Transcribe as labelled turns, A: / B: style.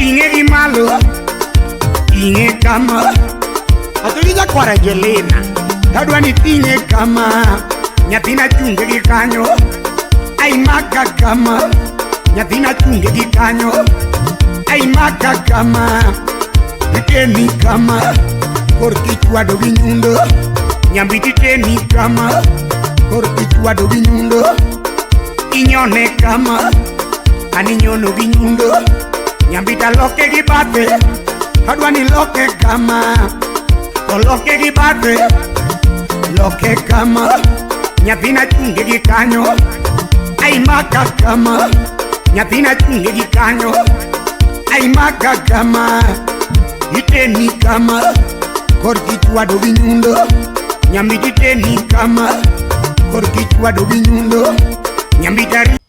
A: Ting'e gi malo, ting'e kama. Atoli jakwar Angelina, adwa ni ting'e kama. Nyathina chunge gi kanyo, ai maka kama. Nyathina chunge gi kanyo, ai maka kama. Iteni kama, korki chwado gi nyundo. Nyambiti teni kama, korki chwado gi nyundo. Inyone kama, an inyono gi nyundo. Nyambita loke gi bathe, adwa ni loke kama. To loke gi bathe, loke kama. Nyathina chunge gi kanyo, ai maka kama. Nyathina chunge gi kanyo, ai maka kama. Iteni kama, korki chwado gi nyundo. Nyambita iteni kama, korki chwado gi nyundo. Nyambita.